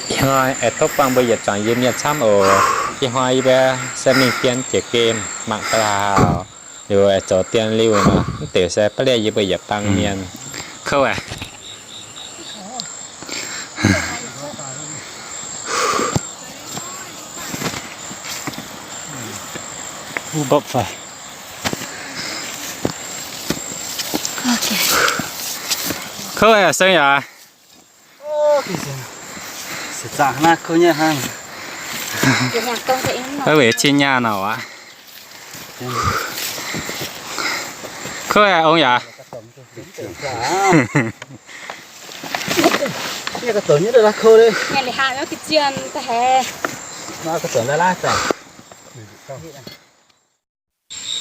Ih hnoi aengx tov buangh mbuo yietc zuangx yie mienh camv oc. Ih hnoi yie mbuo se mingh dien jiex gemh mangc ga'lauh, liuz aengx zoux dien liuh nor, mv deix se ba'lieqv yie mbuo yietc bang mienh. Kouv aqv. Kouv aqv, Seng yaac. Weic qin nyaah nor aqv. Kouv aqv, ong yaac.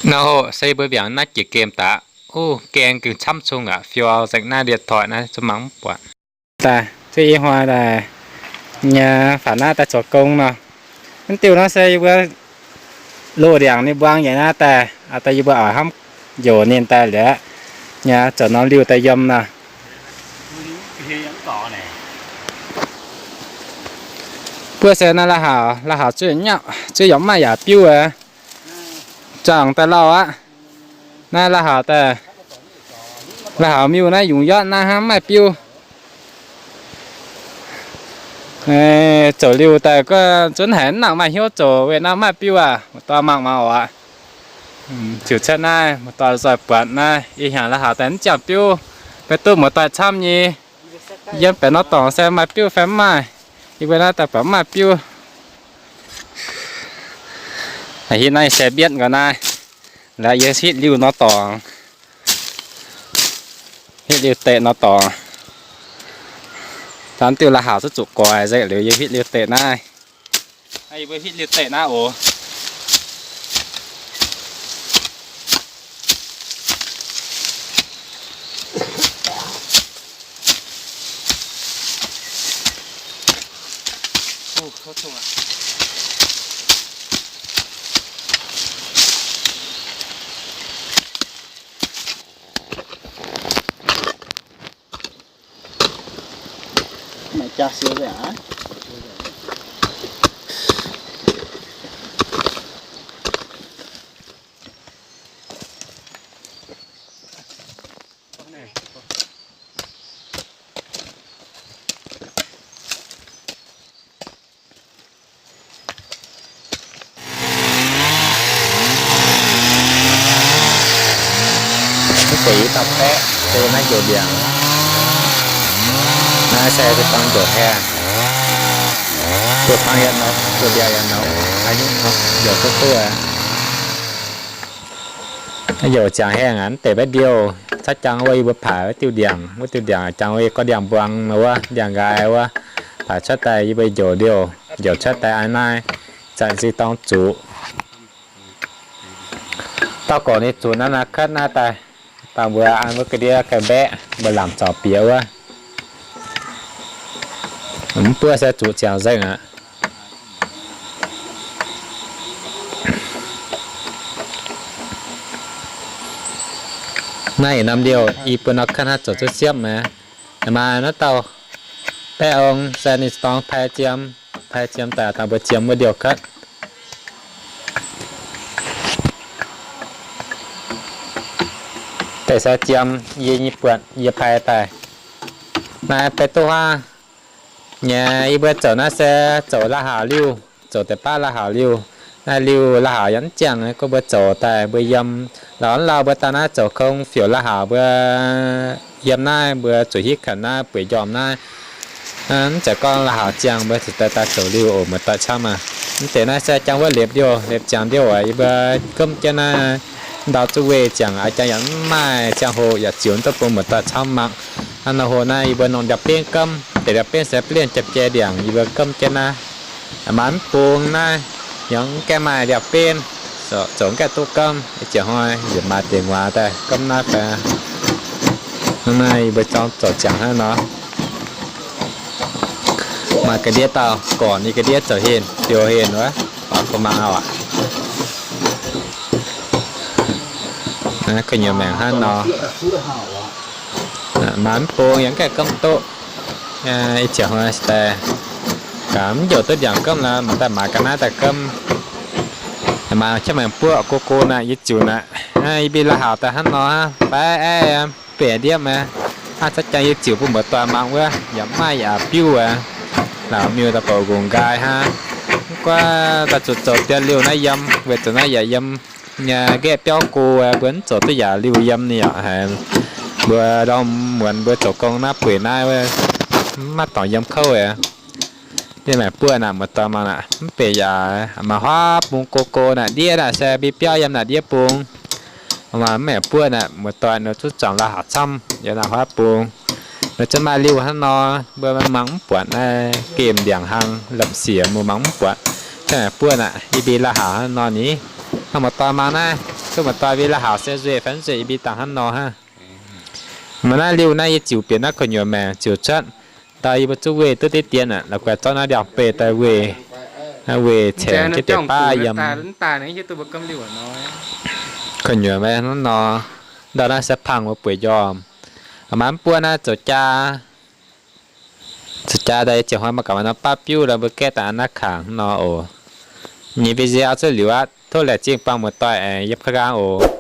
Nor hoc se yie mbuo mbiaangx naaiv jiex gemh daaih. Uv, gaeng gengh camv cung aqv, fiou nzengc naaiv điện thoại naaiv zungv mangc mv buatc. Daaih, zuqc ih hnoi daaih nyei faaux naaiv daaih zoux gong nor. Mv diuh naaiv se yie mbuo loz ndiangx ninh mbuang nyei naaiv daaih, daaih yie mbuo oix hnamv njoux ninh daaih liuz, nyei zoux norm liuh daaih yiem nor. Buov se naaiv la'haux, la'haux zuqc nyauv, zuqc yaac maaih yaac biuv aqv. Zuangx daaih lauh aqv. Naaiv la'haux daaih, la'haux miuh naaiv yungz yotv naaiv hnangv maaih biuv. Zoux liuh daaih guov zunv haiz mv nangc maaih hnyouv zoux weic naaiv maaih biuv aqv. Muoz-doic mangc maah oc. Ziouc cuotv naaiv, muoz-doic zoih buatc naaiv, ih hnyangx la'haux daaih mv ziangh biuv. Beiv duqv muoz-doic camv nyei. Yiem baeqc norm dorngx se maaih biuv fai mv maaih. Yie mbuo naaiv daaih buatc mv maaih biuv. Ih naaiv se mbietv nqoi naaiv. Laaix yie hitv liuh norm dorngx, hitv liuh deix norm dorngx. Dangv diuh la'haux zuqc zuqc goix nzengc liuz yie hitv liuh deix naaiv. Yie mbuo hitv liuh deix naaiv oc. Maiv jaax siou nzengc aqv. Mv deix i dauh baeqv se naaiv njoux ndiangx. Naaiv se se dorng njoux haengh. Buo bang yaac nor, buo mbiaauc yaac nor, njoux duqv duqv aqv. Njoux ziangx haengh aqv, mv deix maiv ndiouh. Caqv jangx wuov yie mbuo paaic wuov diuh ndiangx, wuov diuh ndiangx jangx wuov yie gorngv ndiangx-mbuang nor wuov, ndiangx-nqaai wuov, paaic cuotv daaih yie mbuo njoux liouh, njoux cuotv daaih aqv naaiv, zanc se dorng zuqc. Dauh gorqv ninh zuqc naaiv naaiv cuotv naaiv daaih, dangh mbuo an wuov ga'ndiev ga'mbaeqv mbuo lamc zaux bieqc wuov. Mv buov se zuqc ziangx nzengc aqv. Naaiv yietc norm liouh i buo norm cuotv hnangv zoux cuotv siepv maah. Maaih naaiv dauh baeqv ong se ninh dorng pai jiem, pai jiem daaih dangh mbuo jiem wuov liouh cuotv. Deix se jiem yie nyei buonc yie pai daaih. Naaiv beiv duqv huaav nyei, yie mbuo zoux naaiv se zoux la'haux liuh, zoux deix baav la'haux liuh. Naaiv liuh la'haux yaac mv ziangh, gorngv mbuo zoux daaih mbuo yiem, lauh lauh mbuo daaih naaiv zoux kong fiouc la'haux mbuo yiem naaiv, mbuo zuqc hitv kaux naaiv bueix njormh naaiv. Mv zeiz gorngv la'haux ziangh mbuo zuqc daaih daaih zoux liuh oc, muoz-doic camv aqv. Mv deix naaiv se jangx wuov liepc liouh, liepc ziangx liouh aqv. Yie mbuo gomv jienv naaiv ndau zuqv weih ziangx aqv, jangx yaac mv maaih ziangh hoc yaac ziouc duqv bun muoz-doic camv mangc. Hnangv nor hoc naaiv yie mbuo nongc ndiangx-benv gomv, deix ndiangx-benv se bienh jiem jai ndiangx, yie mbuo gomv jienv naaiv. Maaih mv bung naaiv, yaac mv gaengh maaih ndiangx-benv, zoux mv gaengh duqv gomv. Ih jiex hnoi yaac maaih deix nguaaz daaih gomv naaiv fai. Hnangv naaiv yie mbuo zorng zoux ziangx hnangv nor. Maaih ga'ndiev dauh gorqv ninh ga'ndiev zoux henh, biouv henh wuov, baac bun mangc auv aqv. Gu'nyuoz maengc hnangv nor. Maaih mv bung yaac mv gaengh gomv duqv. Ih jiex hnoi daaih Mv njoux duqv ndiangx gomv lorqc, mangc daaih maaiz ga'naaiv daaih gomv. Maaiz qaqv maengx buoqv go go naaic, yie ziouc naaic, yie mbuo la'haux daaih hnangv nor hnangv, baav aiv mv benx ndiepv aqv. Hnangv caeqv jangx yie ziouc bun muoz-doic mangc wuov, yaac maaih yaac biuv aqv. La'miuh daaih bouc nqox nqaai hnangv. Mv gunv daaih zuqc zoux dien liuh naaiv yiem, weic zuqc naaiv yaac yiem nyei nqaeqv biauv go, mbuo mv zoux duqv yaac liuh yiem ni yaac haiz mbuo ndorm muonz mbuo zoux gong naaiv bueix naaiv, mv maaih dorngx yiem kouv aqv. Yie maengx buoqv naaic, muoz-doic mangc naaic, mv benx yaac maaih huaav bung go go naaic, ndiev naaic se mbi biauv yiem naaic ndiev bung. Mv maengx buoqv naaic, muoz-doic ninh zuqc zaangc la'haux camv yiem naaic huaav bung. Ninh zungv maaih liuh hnangv nor, mbuo mangc mv buatc naaiv, gemh ndiangx hlang lamh siec mbuo mangc mv buatc. Hnangv naaic buoqv naaic, yie mbi la'haux hnangv nor ni. Hnangv muoz-doic mangc naaiv, duqv muoz-doic mbi la'haux se nzueic fai mv nzueic, yie mbi dangh hnangv nor hnangv. Maaih naaiv liuh naaiv yie ziouc bieqc naaiv kuh nyuoz maengx ziouc cuotv. Ndau yie mbuo zuqc weih duqv deix dien aqv, la'guaih zorqv naaiv ndiangx-beih daaih weih, weih caengx jienv deix baav yiem. Kuh nyuoz maengx hnangv nor, ndau naaiv se pangh mbuo bueix njormh. Maaih mv buov naaiv zoux jaa, zoux jaa daaih ziouc hnoi maiv gaax maaih norm baav biuv lorqc, mbuo gaeqv daaih a'naaiv kangx hnangv nor oc. Nyei mbi nziaaux zuqc liuz aqv, tov laengz zingh buangh muoz-doic aengx yiem ka'nqaang oc.